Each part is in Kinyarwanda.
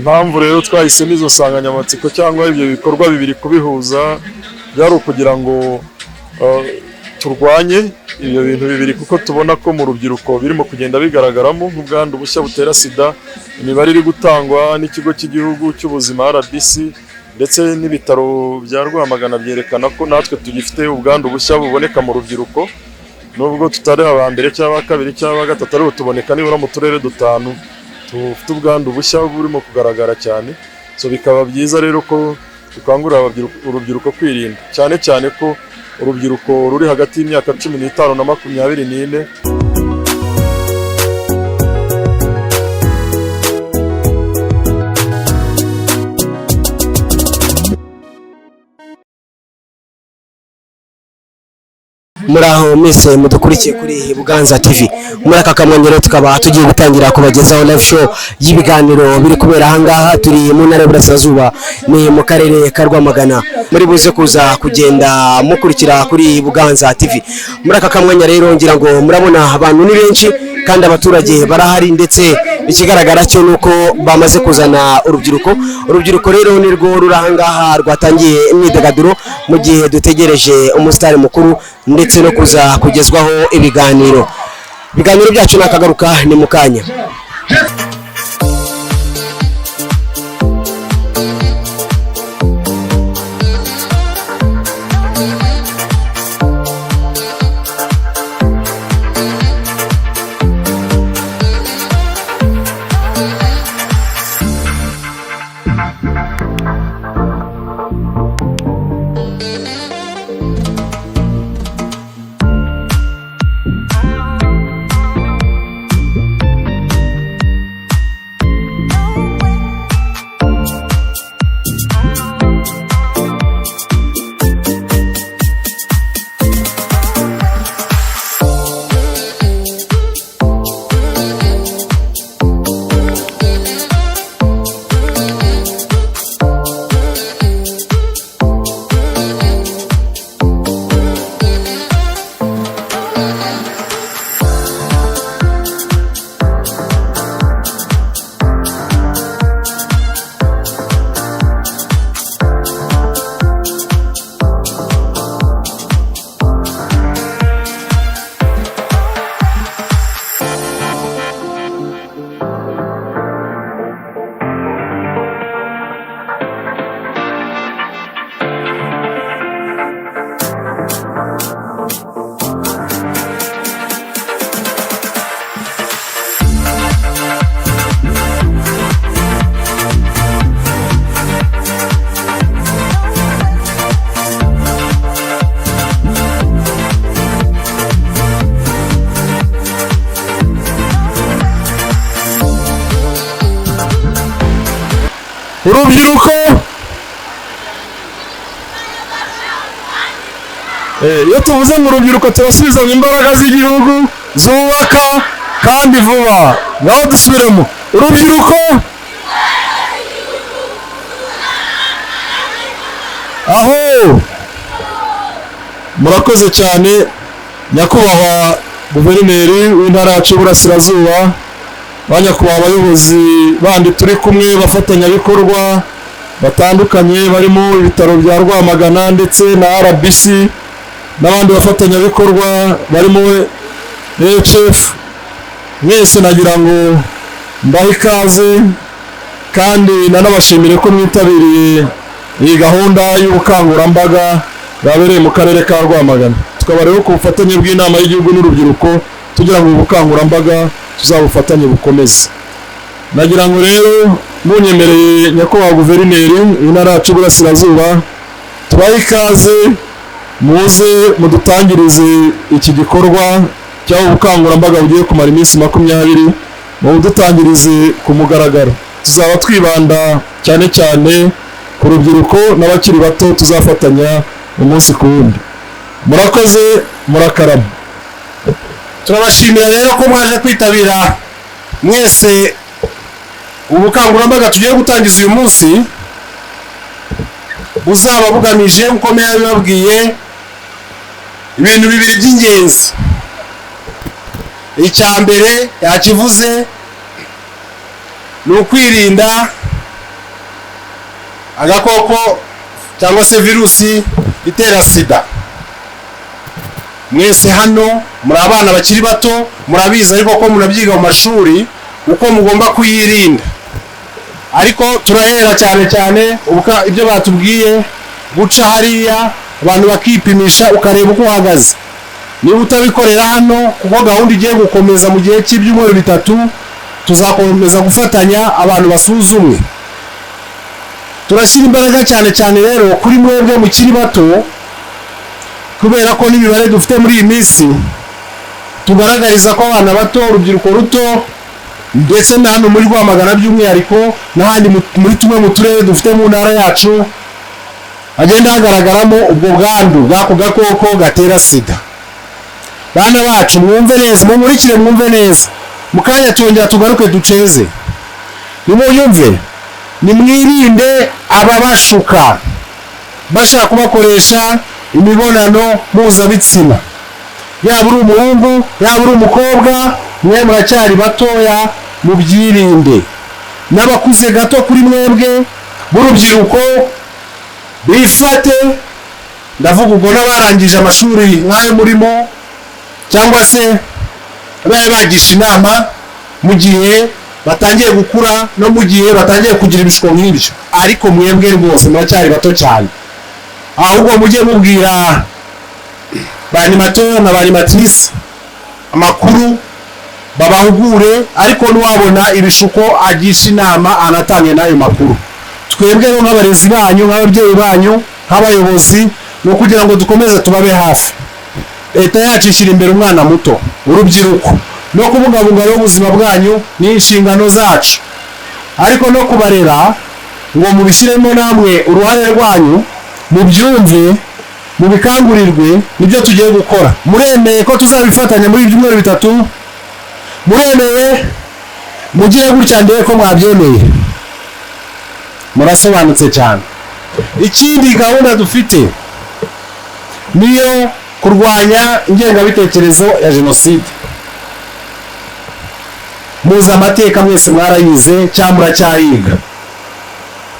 Impamvu rero twahisemo izo nsanganyamatsiko cyangwa ibyo bikorwa bibiri kubihuza, byari ukugira ngo turwanye ibyo bintu bibiri, kuko tubona ko mu rubyiruko birimo kugenda bigaragaramo nk'ubwandu bushya butera sida. Imibare iri gutangwa n'Ikigo cy'Igihugu cy'Ubuzima RBC ndetse n'ibitaro bya Rwamagana byerekana ko natwe tugifite ubwandu bushya buboneka mu rubyiruko, nubwo tutari aba mbere cyangwa aba kabiri cyangwa aba gatatu, ariko tuboneka nibura mu turere dutanu tufite ubwandu bushya burimo kugaragara cyane. So bikaba byiza rero ko dukangurira urubyiruko kwirinda, cyane cyane ko urubyiruko ruri hagati y'imyaka 15 na 24. Muri aho mwese mudukurikiye kuri Buganza TV, muri aka kamwanya rero tukaba tugiye gutangira kubagezaho live show y'ibiganiro biri kubera ahangaha. Turi mu Ntara y'Uburasirazuba, ni mu karere ka Rwamagana. Muri buze kuza kugenda mukurikira kuri Buganza TV. Muri aka kamwanya rero ngira ngo murabona abantu ni benshi kandi abaturage barahari, ndetse ikigaragara cyo ni uko bamaze kuzana urubyiruko. Urubyiruko rero ni rwo ruri ahangaha rwatangiye imyidagaduro mu gihe dutegereje umusitari mukuru ndetse no kuza kugezwaho ibiganiro. Ibiganiro byacu nakagaruka ni mu kanya. Urubyiruko, iyo tuvuze ngo urubyiruko, turasubiza mu imbaraga z'igihugu zubaka kandi vuba. Ngaho dusubiremo: urubyiruko. Aho murakoze cyane, nyakubahwa Guverineri w'Intara yacu y'Uburasirazuba, ba nyakubahwa abayobozi bandi turi kumwe, bafatanyabikorwa batandukanye barimo ibitaro bya Rwamagana ndetse na RBC n'abandi bafatanyabikorwa barimo HF, mwese nagira ngo mbahe ikaze kandi nanabashimire ko mwitabiriye iyi gahunda y'ubukangurambaga bwabereye mu karere ka Rwamagana. Tukaba rero ku bufatanye bw'Inama y'Igihugu n'Urubyiruko tugira ngo ubu bukangurambaga tuzabufatanye bukomeze. Nagira ngo rero munyemereye, nyakubahwa Guverineri w'Intara yacu y'Uburasirazuba, tubahe ikaze, muze mudutangirize iki gikorwa cyangwa ubukangurambaga bugiye kumara iminsi 20, mubudutangirize ku mugaragaro. Tuzaba twibanda cyane cyane ku rubyiruko n'abakiri bato, tuzafatanya umunsi ku wundi. Murakoze, murakarama. Turabashimira rero ko mwaje kwitabira mwese ubukangurambaga tugiye gutangiza uyu munsi, buzaba bugamije, nk'uko meya yabibabwiye, ibintu bibiri by'ingenzi. Icya mbere yakivuze, ni ukwirinda Agakoko cyangwa se virusi itera sida, mwese hano muri abana bakiri bato murabizi, ariko ko murabyiga mu mashuri uko mugomba kuyirinda. Ariko turahera cyane cyane ibyo batubwiye guca hariya abantu bakipimisha, ukareba uko uhagaze. Niba utabikorera hano, kuko gahunda igiye gukomeza mu gihe cy'ibyumweru 3, tuzakomeza gufatanya abantu basuzumwe. Turashyira imbaraga cyane cyane rero kuri mwebwe mukiri bato, kubera ko n'imibare dufite muri iyi minsi tugaragariza ko abana bato, urubyiruko ruto, ndetse na hano muri Rwamagana by'umwihariko n'ahandi muri tumwe mu turere dufite mu ntara yacu, hagenda hagaragaramo ubwo bwandu bw'ako gakoko gatera sida. Bana bacu, mwumve neza, mumurikire mwumve neza. Mu kanya twongera tugaruke duceze. Nimuyumve, nimwirinde ababashuka bashaka kubakoresha imibonano mpuzabitsina. Yaba uri umuhungu, yaba uri umukobwa, mwe muracyari batoya, mubyirinde. N'abakuze gato kuri mwebwe b'urubyiruko bifate, ndavuga ubwo n'abarangije amashuri nk'ayo murimo, cyangwa se babe bagisha inama mu gihe batangiye gukura no mu gihe batangiye kugira ibishuko nk'ibyo. Ariko mwebwe rwose muracyari bato cyane, ahubwo mujye mubwira ba animateur na ba animatrice amakuru, babahugure, ariko n'uwabona ibishuko agisha inama anatange n'ayo makuru. Twebwe rero nk'abarezi banyu, nk'ababyeyi banyu, nk'abayobozi, ni ukugira ngo dukomeze tubabe hafi. Leta yacu ishyira imbere umwana muto, urubyiruko, no kubungabunga rero ubuzima bwanyu ni inshingano zacu, ariko no kubarera ngo mubishyiremo namwe uruhare rwanyu, mubyumve, mubikangurirwe, nibyo tugiye gukora. Muremeye ko tuzabifatanya muri ibyumweru 3? Muremeye? Mugire gutya ndebe ko mwabyemeye. Murasobanutse cyane. Ikindi gahunda dufite niyo kurwanya ingengabitekerezo ya jenoside. Muzi amateka mwese mwarayize cyangwa muracyayiga.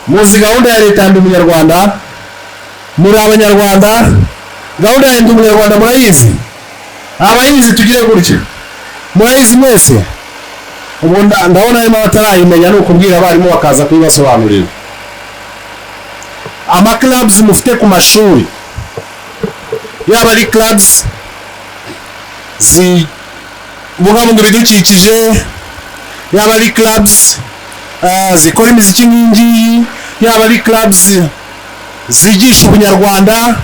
Muzi gahunda ya leta ya Ndi Umunyarwanda? Muri abanyarwanda, gahunda ya Ndi Umunyarwanda murayizi? Abayizi tugire gutya. Murayizi mwese? Ubu ndabona harimo abatarayimenya, ni ukubwira abarimu bakaza kubibasobanurira. Ama clubs mufite ku mashuri, yaba ari clubs zibungabunga ibidukikije, yaba ari clubs zikora imiziki nk'ingiyi, yaba ari clubs zigisha ubunyarwanda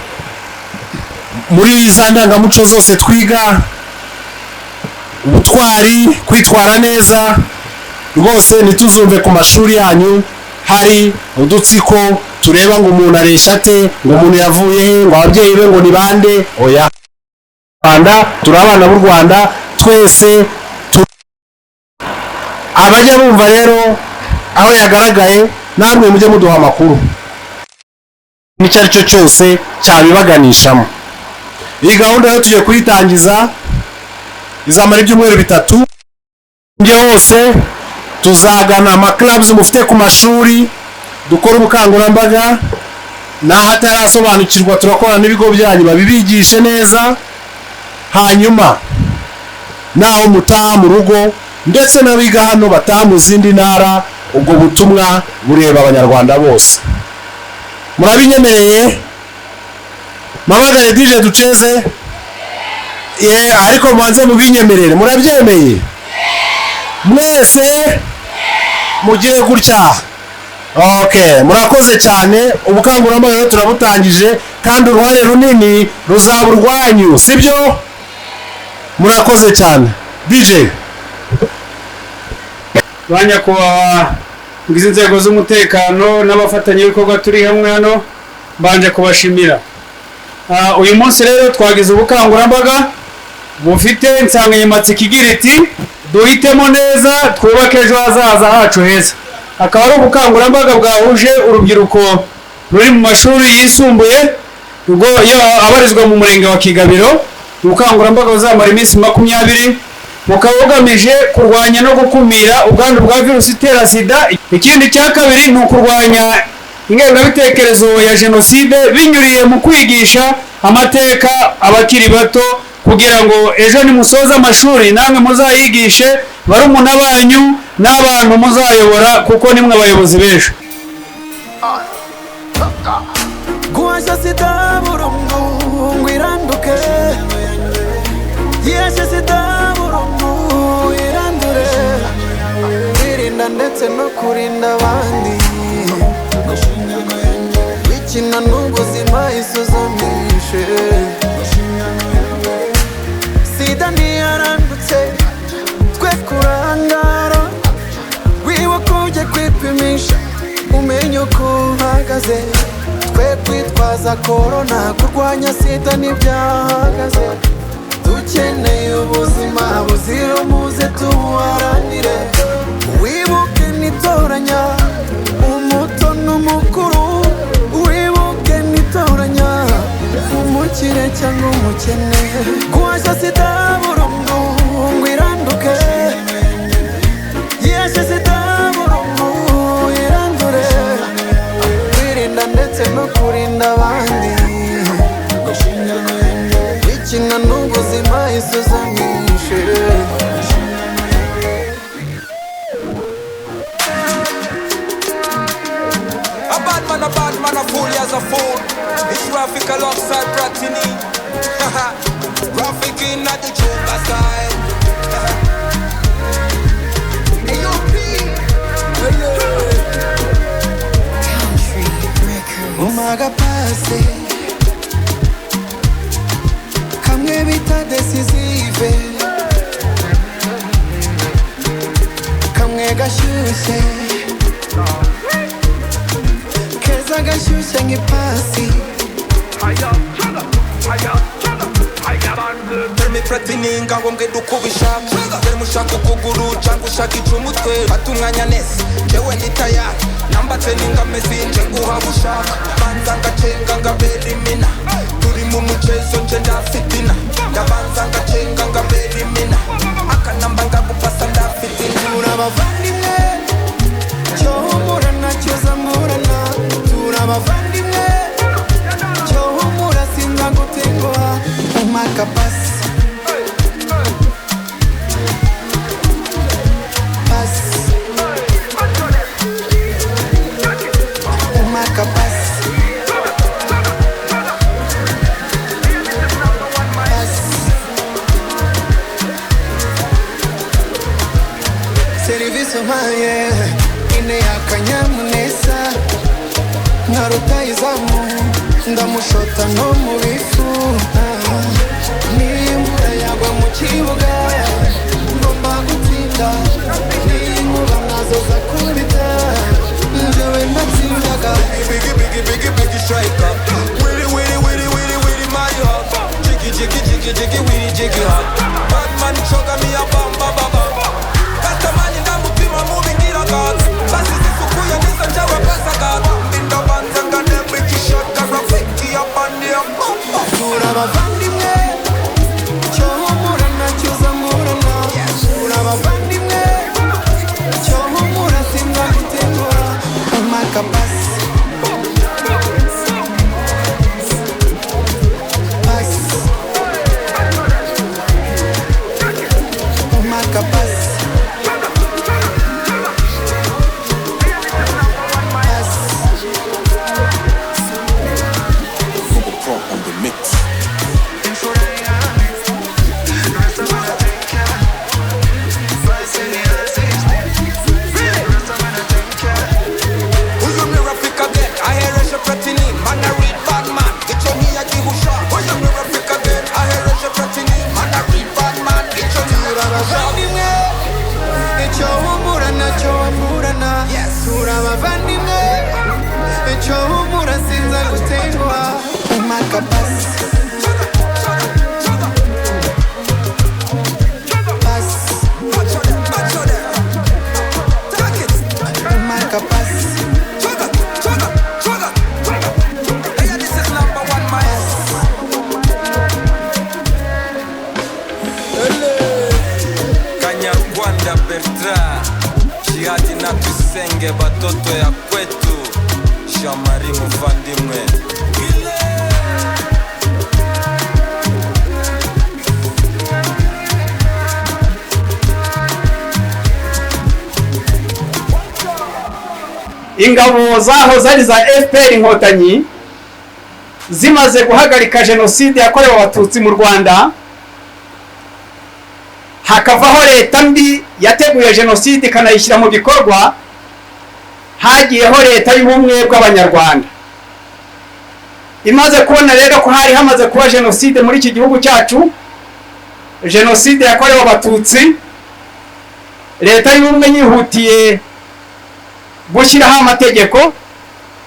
muri za ndangamuco zose twiga, ubutwari, kwitwara neza, rwose ntituzumve ku mashuri yanyu hari udutsiko tureba ngo umuntu aresha ate, ngo umuntu yavuye he, ngo ababyeyi be ngo ni bande. Oya, Rwanda, turi abana b'u Rwanda twese. Abajya bumva rero aho yagaragaye, namwe mujye muduha amakuru n'icyo ari cyo cyose cyabibaganishamo. Iyi gahunda rero tugiye kuyitangiza, izamara ibyumweru 3. Njye hose tuzagana ama clubs mufite ku mashuri, dukora ubukangurambaga, naho atarasobanukirwa turakorana n'ibigo byanyu babibigishe neza, hanyuma naho mutaha mu rugo, ndetse n'abiga hano bataha mu zindi ntara, ubwo butumwa bureba abanyarwanda bose. Murabinyemereye? Mpamagare DJ duceze? Ye, ariko mubanze mubinyemerere. Murabyemeye mwese? Mugire gutya. Okay, murakoze cyane. Ubukangurambaga rero turabutangije, kandi uruhare runini ruzaba urwanyu, sibyo? Murakoze cyane. DJ. Ba nyakubahwa ngize inzego z'umutekano n'abafatanyabikorwa turi hamwe hano, mbanje kubashimira. Uyu munsi rero twagize ubukangurambaga bufite insanganyamatsiko igira iti: duhitemo neza, twubake ejo hazaza hacu heza. Akaba ari ubukangurambaga bwahuje urubyiruko ruri mu mashuri yisumbuye rwo abarizwa mu murenge wa Kigabiro. Ubukangurambaga buzamara iminsi 20, bukaba bugamije kurwanya no gukumira ubwandu bwa virusi itera sida. Ikindi cya kabiri ni ukurwanya Ingengabitekerezo ya jenoside binyuriye mu kwigisha amateka abakiri bato, kugira ngo ejo nimusoza amashuri namwe muzayigishe barumuna banyu n'abantu muzayobora, kuko nimwe abayobozi b'ejo. Guhashya sida burundu ngo iranduke, yihashye sida burundu irandure, kwirinda ndetse no kurinda abandi, wikina n'ubuzima isuzumishe. Sida ntiyarandutse, twe kurangara, wibuke ujye kwipimisha umenye uko uhagaze, twe kwitwaza korona, kurwanya sida ntibyahagaze. Dukeneye ubuzima buzira umuze, tubuharanire. Wibuke nitoranya umuto n'umukuru, wibuke nitoranya umukire cyangwa umukene. Guhashya sida burundu ngo iranduke, yihashye sida burundu irandure, kwirinda ndetse no kurinda abandi, wikina n'ubuzima isuzumishe. A bad man, a bad man, a fool, he's a fool. It's Rafik alongside Platini. Rafik in at the Joker style. Hey, yo, P. Country Records. Umaga pase kamwe bita decisive, kamwe gashyushye keza gashyushye nk'ipasi. Tell me Platini ngaho mbwira uko ubishaka. Tell me ushaka ukuguru cyangwa ushaka icumutwe. Fata umwanya neza, jewe ndi tayari. Nambatse ninga Messi nje nguha ushaka. Banza ngacenga ngabera imina. Turi mu muchezo nje ndafitina. Ndabanza ngacenga ngabera imina. Akanamba ngagupasa ndafitina. Turabavandimwe, cyo humura ntacyo zamburana. Turabavandimwe, cyo humura sinzagutenguha. Umaka pasi pasi, umaka pasi pasi. Serivisi umpaye ine y'akanyamuneza, nka rutayizamu ndamushota no mu bifu. N'imvura yagwa mu kibuga ngomba gutsinda, n'inkuba nazo zakubita njyewe ndatsindaga. Biggie, biggie, biggie, biggie striker. Willy, willy, willy, willy, willy, my heart. Jiggy, jiggy, jiggy, jiggy, willy, jiggy heart. Bad man choga me a bam, bam, bam, bam. Katamani ndamupima mubingira God. Basi zisukuye neza njawe pasa God. Ndabanza ngane bikishaka Rafiki ya bandi ya bamba. Turabavandimwe, cyo humura ntacyo zamburana. Turabavandimwe, cyo humura sinzagutenguha. Umaka pasi pasi, umaka pasi pasi. Pro on the mix. Uyu ni Rafik again, ahereje Platini, man a real bad man, icyo ntiyagihusha. Uyu ni Rafik again, ahereje Platini, man a real bad man, icyo ntiyagihusha. Turabavandimwe, icyo humura ntacyo wamburana. Turabavandimwe, icyo humura sinzagutenguha. Umaka pasi pasi, umaka pasi Kanyarwanda Bertrand, Jihadi na Tusenge, batoto ya kwetu. Jean Marie muvandimwe. Ingabo zaho zari za FPR Inkotanyi zimaze guhagarika jenoside yakorewe Abatutsi mu Rwanda, hakavaho leta mbi yateguye jenoside ikanayishyira mu bikorwa, hagiyeho Leta y'Ubumwe bw'Abanyarwanda. Imaze kubona rero ko hari hamaze kuba jenoside muri iki gihugu cyacu, jenoside yakorewe Abatutsi, Leta y'Ubumwe yihutiye gushyiraho amategeko,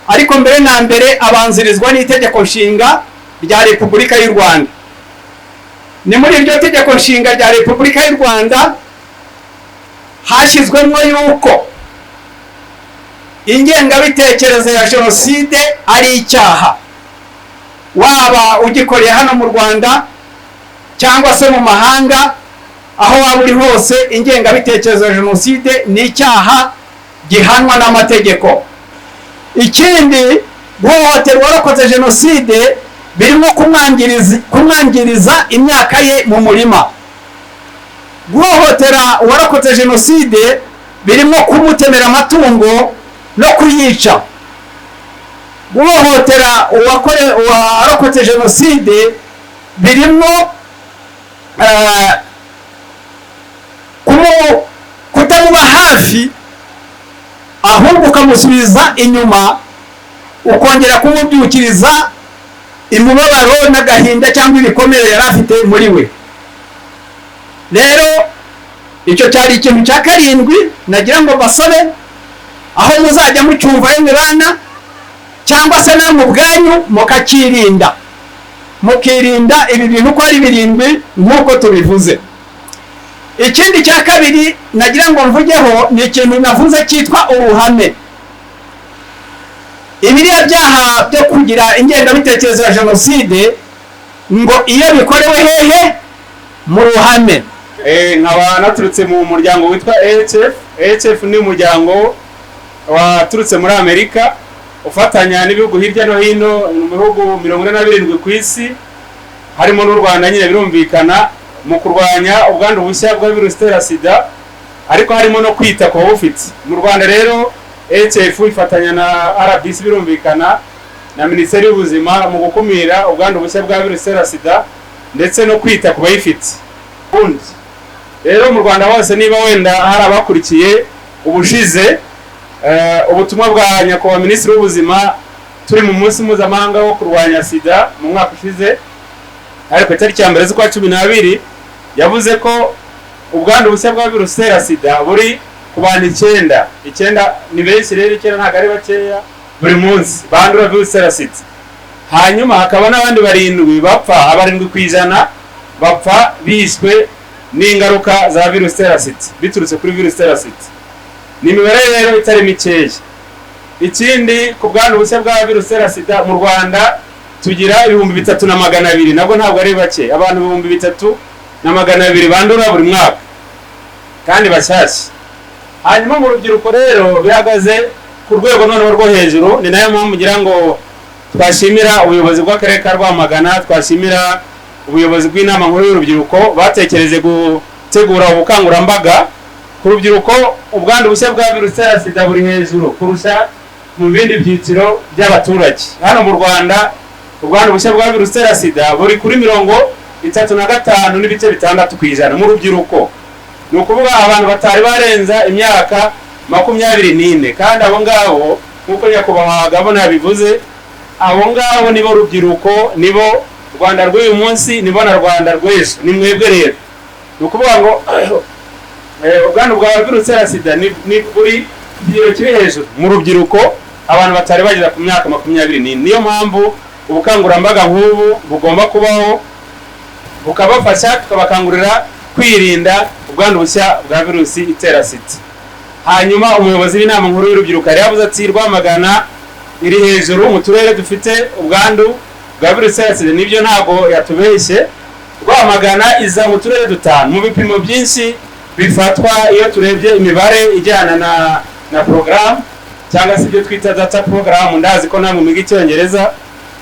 ariko mbere na mbere abanzirizwa n'Itegeko Nshinga rya Repubulika y'u Rwanda. Ni muri iryo Tegeko Nshinga rya Repubulika y'u Rwanda hashyizwemo yuko ingengabitekerezo ya jenoside ari icyaha, waba ugikoreye hano mu Rwanda cyangwa se mu mahanga, aho waba uri hose, ingengabitekerezo ya jenoside ni icyaha gihanwa n'amategeko. Ikindi, guhohotera uwarokoze jenoside birimo kumwangiriza imyaka ye mu murima. Guhohotera uwarokotse jenoside birimo kumutemera amatungo no kuyica. Guhohotera uwarokotse jenoside birimo kutamuba hafi, ahubwo ukamusubiza inyuma, ukongera kumubyukiriza imibabaro n'agahinda cyangwa ibikomere yari afite muri we. Rero icyo cyari ikintu cya karindwi nagira ngo basabe, aho muzajya mucyumva yemwe bana, cyangwa se namwe ubwanyu mukakirinda, mukirinda ibi bintu uko ari birindwi nk'uko tubivuze. Ikindi cya kabiri nagira ngo mvugeho ni ikintu navuze cyitwa uruhame. Ibiriya byaha byo kugira ingengabitekerezo ya jenoside ngo iyo bikorewe hehe? Mu ruhame. Nkaba naturutse mu muryango witwa AHF. AHF ni umuryango waturutse muri Amerika, ufatanya n'ibihugu hirya no hino, mu bihugu 47 ku isi, harimo n'u Rwanda nyine birumvikana, mu kurwanya ubwandu bushya bwa virusi itera sida, ariko harimo no kwita ku bawufite. Mu Rwanda rero AHF ifatanya na RBC birumvikana, na Minisiteri y'Ubuzima mu gukumira ubwandu bushya bwa virusi itera sida ndetse no kwita ku bayifite. Ubundi rero mu Rwanda hose, niba wenda hari abakurikiye ubushize ubutumwa bwa Nyakubahwa Minisitiri w'Ubuzima turi mu munsi mpuzamahanga wo kurwanya sida mu mwaka ushize, ariko itariki ya 1 z'ukwa 12, yavuze ko ubwandu bushya bwa virusi itera sida buri ku bantu 9. 9 ni benshi rero, 9 ntabwo ari bakeya, buri munsi bandura virusi itera sida. Hanyuma hakaba n'abandi 7 bapfa, 7% bapfa bishwe n'ingaruka za virusi itera sida, biturutse kuri virusi itera sida. Ni imibare rero itari mikeya. Ikindi, ku bwandu bushya bwa virusi itera sida mu Rwanda tugira 3200, nabwo ntabwo ari bake, abantu 3200 bandura buri mwaka kandi bashyashya. Hanyuma mu rubyiruko rero bihagaze ku rwego noneho rwo hejuru. Ni nayo mpamvu ngira ngo twashimira ubuyobozi bw'akarere ka Rwamagana, twashimira ubuyobozi bw'Inama Nkuru y'Urubyiruko batekereje gutegura ubukangurambaga ku rubyiruko. Ubwandu bushya bwa virusi itera sida buri hejuru kurusha mu bindi byiciro by'abaturage. Hano mu Rwanda ubwandu bushya bwa virusi itera sida buri kuri 35.6% mu rubyiruko. Ni ukuvuga abantu batari barenza imyaka 24, kandi abo ngabo nk'uko Nyakubahwa Gabona yabivuze, abo ngabo nibo rubyiruko, nibo Rwanda rw'uyu munsi, nibo na Rwanda rw'ejo, ni mwebwe rero. Ni ukuvuga ngo ubwandu bwa virusi itera sida ni buri kigero kiri hejuru mu rubyiruko, abantu batari bageza ku myaka 24. Niyo mpamvu ubukangurambaga nk'ubu bugomba kubaho, bukabafasha, tukabakangurira kwirinda ubwandu bushya bwa virusi itera sida. Hanyuma umuyobozi w'Inama Nkuru y'Urubyiruko yari yavuze ati Rwamagana iri hejuru mu turere dufite ubwandu bwa virusi itera sida. Nibyo, ntabwo yatubeshye. Rwamagana iza mu turere 5 mu bipimo byinshi bifatwa iyo turebye imibare ijyana na porogaramu. Cyangwa se ibyo twita data program, ndazi ko namwe mwiga Icyongereza.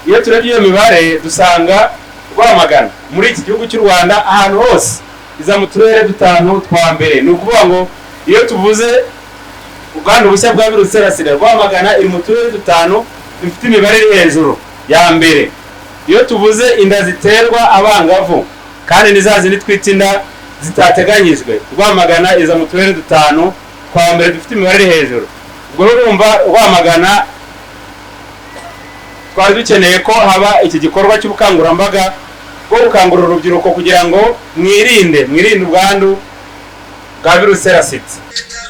Iyo turebye iyo mibare, dusanga Rwamagana muri iki gihugu cy'u Rwanda ahantu hose iza mu turere dutanu twa mbere. Ni ukuvuga ngo iyo tuvuze ubwandu bushya bwa virusi itera SIDA, Rwamagana iri mu turere dutanu dufite imibare iri hejuru ya mbere. Iyo tuvuze inda ziterwa abangavu, kandi ni za zindi twita inda zitateganyijwe, Rwamagana iza mu turere dutanu twa mbere dufite imibare iri hejuru. Ubwo rero urumva, Rwamagana twari dukeneye ko haba iki gikorwa cy'ubukangurambaga bwo gukangurira urubyiruko kugira ngo mwirinde ubwandu bwa virusi itera SIDA.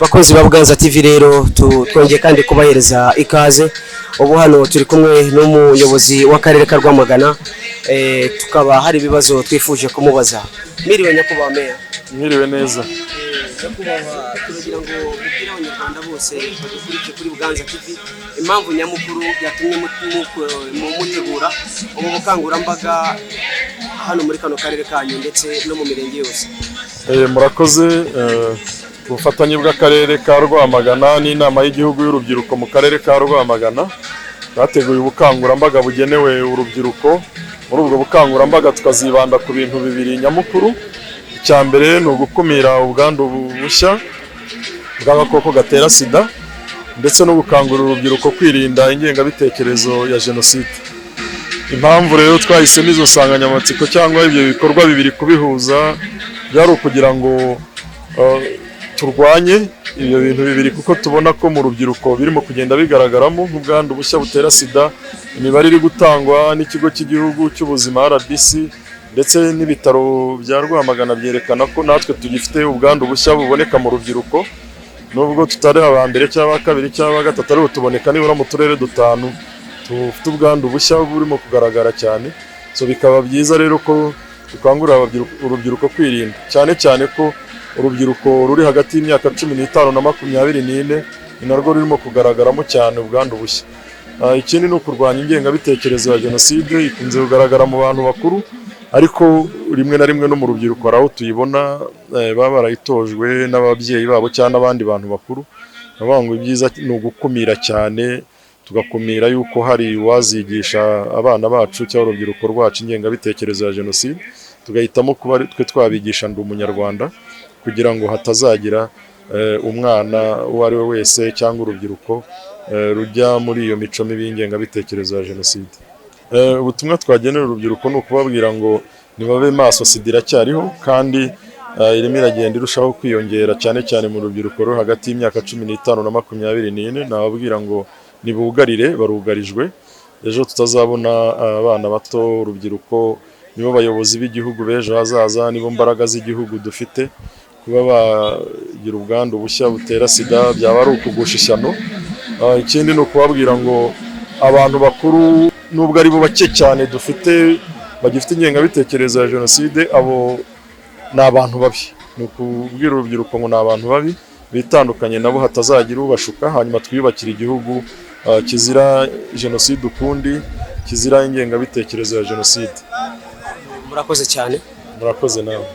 Bakunzi ba Buganza TV rero, twongeye kandi kubahereza ikaze. Ubu hano turi kumwe n'umuyobozi w'akarere ka Rwamagana, tukaba hari ibibazo twifuje kumubaza. Miriwe, nyakubahwa meya? Mwiriwe neza. Nyakubahwa, turagira ngo mubwire Abanyarwanda bose badukurikiye kuri Buganza TV impamvu nyamukuru yatumye mutegura ubu bukangurambaga hano muri kano karere kanyu ndetse no mu mirenge yose. Murakoze. Ubufatanye bw'akarere ka Rwamagana n'inama y'igihugu y'urubyiruko mu karere ka Rwamagana bateguye ubukangurambaga bugenewe urubyiruko. Muri ubwo bukangurambaga tukazibanda ku bintu bibiri nyamukuru. Icya mbere ni ugukumira ubwandu bushya bw'agakoko gatera SIDA, ndetse no gukangurira urubyiruko kwirinda ingengabitekerezo ya jenoside. Impamvu rero twahisemo izo nsanganyamatsiko cyangwa ibyo bikorwa bibiri kubihuza, byari ukugira ngo turwanye ibyo bintu bibiri, kuko tubona ko mu rubyiruko birimo kugenda bigaragaramo nk'ubwandu bushya butera SIDA. Imibare iri gutangwa n'ikigo cy'igihugu cy'ubuzima RBC ndetse n'ibitaro bya Rwamagana byerekana ko natwe tugifite ubwandu bushya buboneka mu rubyiruko, nubwo tutari aba mbere cyangwa aba kabiri cyangwa aba gatatu, ariko tuboneka nibura mu turere dutanu dufite ubwandu bushya burimo kugaragara cyane. So bikaba byiza rero ko dukangurira urubyiruko kwirinda, cyane cyane ko urubyiruko ruri hagati y'imyaka 15 na 24 ni narwo rurimo kugaragaramo cyane ubwandu bushya. Ikindi ni ukurwanya ingengabitekerezo ya jenoside ikunze kugaragara mu bantu bakuru, ariko rimwe na rimwe no mu rubyiruko hari aho tuyibona, baba barayitojwe n'ababyeyi babo cyangwa n'abandi bantu bakuru. Bavuga ngo ibyiza ni ugukumira cyane, tugakumira yuko hari uwazigisha abana bacu cyangwa urubyiruko rwacu ingengabitekerezo ya jenoside, tugahitamo kuba ari twe twabigisha Ndi Umunyarwanda, kugira ngo hatazagira umwana uwo ari we wese cyangwa urubyiruko rujya muri iyo mico mibi y'ingengabitekerezo ya jenoside. Ubutumwa twagenera urubyiruko ni ukubabwira ngo nibabe maso, SIDA iracyariho kandi irimo iragenda irushaho kwiyongera, cyane cyane mu rubyiruko ruri hagati y'imyaka 15 na 24. Nababwira ngo nibugarire, barugarijwe. Ejo tutazabona abana bato, urubyiruko nibo bayobozi b'igihugu b'ejo hazaza, nibo mbaraga z'igihugu dufite. Kuba bagira ubwandu bushya butera SIDA byaba ari ukugusha ishyano. Ikindi ni ukubabwira ngo abantu bakuru, nubwo ari bo bake cyane dufite bagifite ingengabitekerezo ya jenoside, abo ni abantu babi. Ni ukubwira urubyiruko ngo ni abantu babi, bitandukanye nabo, hatazagira ubashuka, hanyuma twiyubakire igihugu kizira jenoside ukundi, kizira ingengabitekerezo ya jenoside. Murakoze cyane. Murakoze nawe.